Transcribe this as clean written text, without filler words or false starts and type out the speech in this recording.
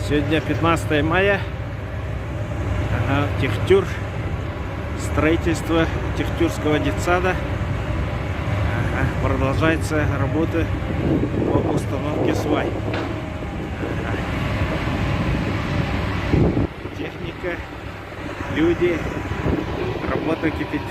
Сегодня 15 мая. Ага, Техтюр. Строительство Техтюрского детсада. Ага, продолжается работа по установке свай. Ага. Техника, люди, работа кипит.